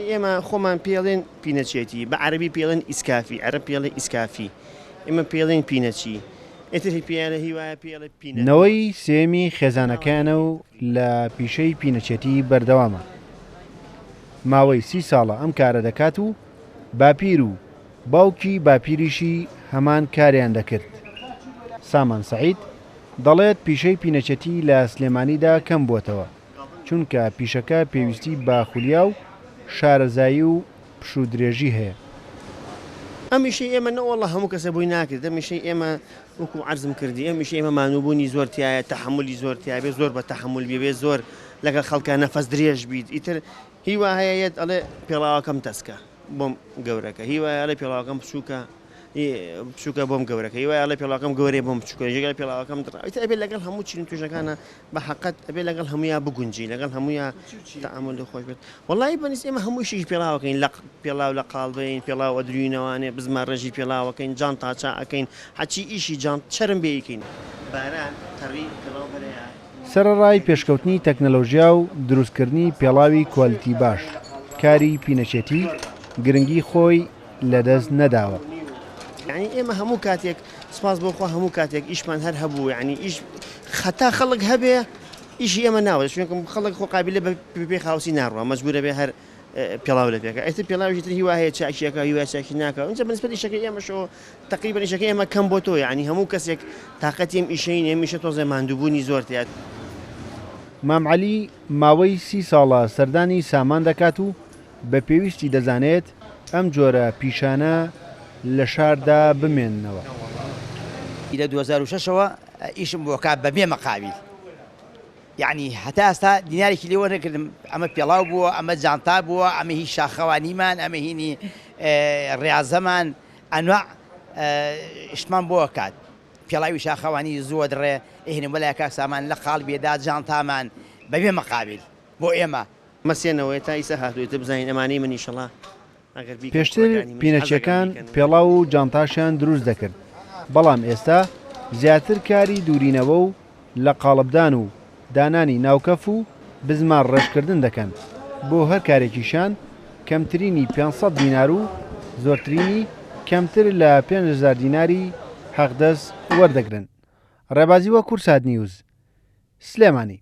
ئێمە خۆمان پێڵێن پینەچێتی، بە عەرەبی پێڵێن ئیسکافی، عەرەب پێڵێ ئیسکافی، ئێمە پێڵێن پینەچی، ئیتر هی پێیانە هی وایە پێڵێ پینە. نەوەی سێیەمی خێزانەکەیانە و لە پیشەی پینەچێتی بەردەوامە. ماوەی سی ساڵە ئەم کارە دەکات و باپیر و باوکی باپیریشی هەمان کاریان دەکرد. سامان سەعید دەڵێت پیشەی پینەچێتی لە سلێمانیدا کەم بووەتەوە. چونکە پیشەکە پێویستی بە خولیا و شارەزایی و پشوودرێژی هەیە. ئەم ئیشەی ئێمە نەوەڵا هەموو کەسێ بۆی ناکرێت، ئەم ئیشەی ئێمە وەکو عەرزم کردی ئەم ئیشەی ئێمە مانووبوونی زۆر تیایە، تەحەمولی زۆر تیایە، بێ زۆر بە تەحەمول بی، بێ زۆر لەگەڵ خەڵکا نەفەس درێژ بیت، ئیتر هی وا هەیە یەت ئەڵێ پێڵاوەکەم تەسکە بۆم گەورەکە، هی وایە ئەڵێ پێڵاوەکەم بچووکە بچووکە بۆم گەورەکە، هی وایە ئەڵێ پێڵاوەکەم گەورەیە بۆم بچووکە، یەکێک ئەڵێ پێڵاوەکەم دڕا، ئیتر ئەبێ لەگەڵ هەموو چین و توێژەکانا بە حەقت ئەبێ لەگەڵ هەمویا بگونجی لەگەڵ هەمویا تەعامولی خۆش بێت وەڵایی بەنیس ئێمە هەموو شتێکی پێڵاوەکەین لە پێڵاو لە قاڵبەین پێڵاو ئەدروینەوانێ بزمار ڕێژی پێڵاوەکەین جانتا چا ئەکەین هەچی ئیشی جانت چەرم بێ ئیکەین باران تەڕی پێڵاو بەرەیە. سەرەڕای پێشکەوتنی تەکنەلۆژیا و دروستکردنی پێڵاوی کوالیتی باش، کاری پینەچێتی گرنگی خۆی لەدەست نەداوە. یانی ئێمە هەموو کاتێک سوپاس بۆ خوا هەموو کاتێک ئیشمان هەر هەبوو یانی ئیش خەتا خەڵک هەبێ ئیشی ئێمە ناوە چونکە خەڵک خۆ قابلە بە پێ خاوسی ناڕوا مەجبورە بێ هەر پێڵاو لە پێکە ئێستا پێڵاویشی تر هیوا هەیە چاکیەکە هیوا چاکی ناکە ئینجا بەنسبەت ئیشەکەی ئێمەشەوە تقریبا ئیشەکەی ئێمە کەم بۆ تۆ یانی هەموو کەسێک تاقەتی ئەم ئیشەی نیە ئەم ئیشە تۆزێ ماندووبوونی زۆر تیا مام عەلی ماوەی سی ساڵە سەردانی سامان دەکات و بە پێویستی دەزانێت ئەم جۆرە پیشانە لە شاردا بمێننەوە. لە 2006 ەوە ئیشم بۆ کا بەبێ مەقاویل یەعنی هەتا ئێستا دینارێکی لێ وەرنەکردم ئەمە پێڵاو بووە ئەمە جانتا بووە ئەمە هی شاخەوانیمان ئەمە هینی ڕاضەمان ئەنواع شتمان بۆ کات پێڵاوی شاخەوانی زووە دڕێ ئەهێنم بەلای کاک سامان لە قاڵبێدا جانتامان بەبێ مەقابیل بۆ ئێمە. مەسێنەوەیە تا ئیسە هاتووە ئیتر بزانین ئەمانەی من ئیشەڵا ئەگەر بیکەن پێشتر کوڕەکانی منیش حەزەکەن پینەچیەکان بیکەن. پێڵاو و جانتاشیان دروست دەکرد، بەڵام ئێستا زیاتر کاری دوورینەوە و لە قاڵبدان و دانانی ناوکەف و بزمار ڕێژکردن دەکەن، بۆ هەر کارێکیشیان کەمترینی 500 دینار و زۆرترینی کەمتر لە 5000 دیناری حەقدەست وەردەگرن. ڕێبازی وە کوردسات نیوز، سلێمانی.